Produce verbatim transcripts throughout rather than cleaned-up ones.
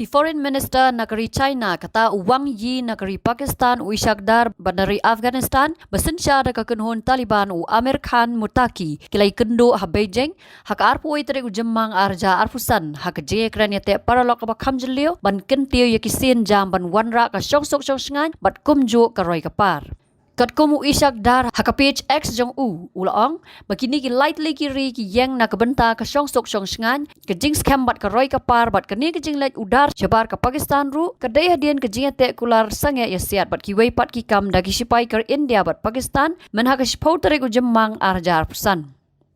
Foreign Minister na ka ri China, kata u Wang Yi, na ka ri Pakistan u Ishak Dar, bad na ri Afghanistan ba synshar da ka kynhun Taliban u Amir Khan Muttaqi, ki la ïakynduh ha Beijing ha ka arphew tarik u Jymmang ar hajar arphew san ha ka jingïakren ïateh paralok kaba kham jylliew ban kyntiew ïa ki sienjam ban wanrah ka shongsuk shongshngaiñ bad kumjuh ka roi ka par. Katkum u Ishak Dar ha ka page X jong u, u la ong ba kine ki lai tylli ki ri ki ïeng na ka bynta ka shongsuk shongshngaiñ, ka jingskhem bad ka roi ka par, bad kane ka jingleit u Dar shabar ka Pakistan ruh ka dei hadien ka jingïateh kular sangeh ïasiat bad kiwei pat ki kam da ki shipai ka ri India bad Pakistan mynha ka shiphew tarik u Jymmang ar hajar arphew san.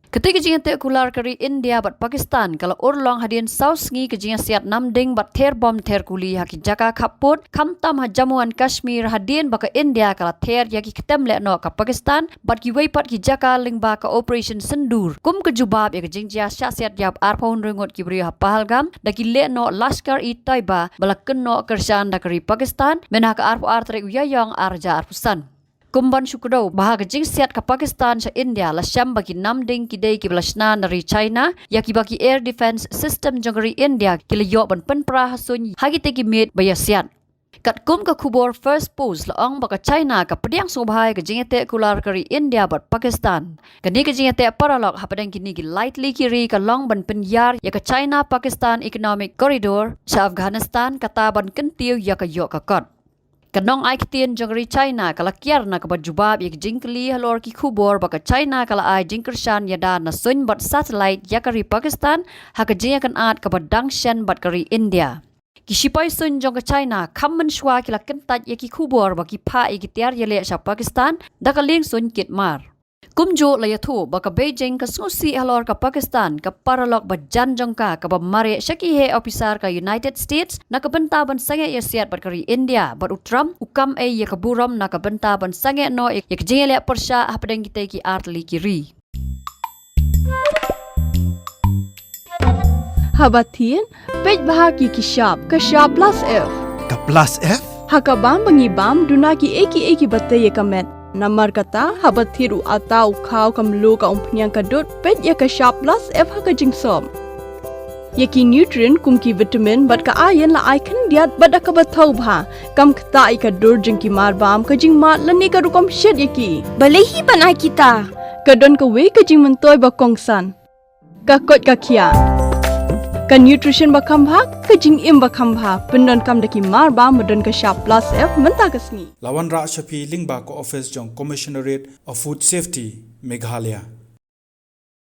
Katei ka jingïateh kular ka ri India bad Pakistan ka la urlong hadien saw sngi ka jingïasiat namding bad ther bom ther kuli ha ki jaka khappud, khamtam ha Jammu and Kashmir, hadien ba ka India ka la ther ïa ki ktem lehnoh ka Pakistan bad kiwei pat ki jaka lyngba ka Operation Sindoor, kum ka jubab ïa ka jingjia shah siat ïap arphew hynriew ngut ki briew ha Pahalgam da ki lehnoh Lashkar-e-Taiba ba la kynnoh kyrshan da ka ri Pakistan mynha ka arphew ar tarik u Ïaïong ar hajar arphew san. Kum ban shu kdew ba ha ka jingsiat ka Pakistan sha India, la shem ba ki namding ki dei kiba la shna na ri China ïa kiba ki air defense system jong ka ri India ki la ïoh ban pynpra ha suiñ ha kitei ki miet ba ïasiat. Katkum ka khubor First Post, la ong ba ka China ka pdiang sngewbha ïa ka jingïateh kular ka ri India bad Pakistan. Kane ka jingïateh paralok hapdeng kine ki lai tylli ki ri ka long ban pynïar ïa ka China-Pakistan Economic Corridor sha Afghanistan, kata ban kyntiew ïa ka ïoh ka kot. Ka nongai ktien jong ka ri China ka la kiar na kaba jubab ïa ki jingkylli halor ki khubor ba ka China ka la ai jingkyrshan ïada na suiñ bad satellite ïa ka ri Pakistan ha ka jingïakynad kaba dang shen bad ka ri India. Ki shipai suiñ jong ka China kham mynshuwa ki la kyntait ïa ki khubor ba ki phah ïa ki tiar ïaleh sha Pakistan da ka lieng suiñ kit mar. Kumjuh la ïathuh ba ka Beijing ka sngewsih halor ka Pakistan, ka paralok ba jan jong ka kaba mareh sha ki heh ophisar ka United States na ka bynta ban sangeh ïasiat bad ka ri India, bad u Trump u kam ei ïa ka burom na ka bynta ban sangeh noh ïa ka jingïaleh pyrshah hapdeng kitei ki ar tylli ki ri. Haba thied, peit bha ïa ki shap, ka shap plus F. Ka plus F? Ha ka bam ba ngi bam, duna kiei kiei kiba tei ïa ka met. Namar kata, haba thied u atta, u khaw, ka mluh, ka umphniang, ka dud, peit ïa ka shap plus F ha ka jingsop. Ïa ki nutrient kum ki vitamin bad ka iron la ai khyndiat bad da kaba thaw bha. Kam ktah ïa ka dur jong ki marbam, ka jingmad lane ka rukom shet ïa ki. Balei hi ban ai kita? Ka don kawei ka jingmyntoi ba kongsan. Ka koit ka khiah. Ka nutrition ba kham bha, ka jingim ba kham bha. Pyndonkam da ki marbam ba don ka shap plus F mynta ka sngi. La wanrah sha phi lyngba ka office jong Commissionerate of Food Safety, Meghalaya.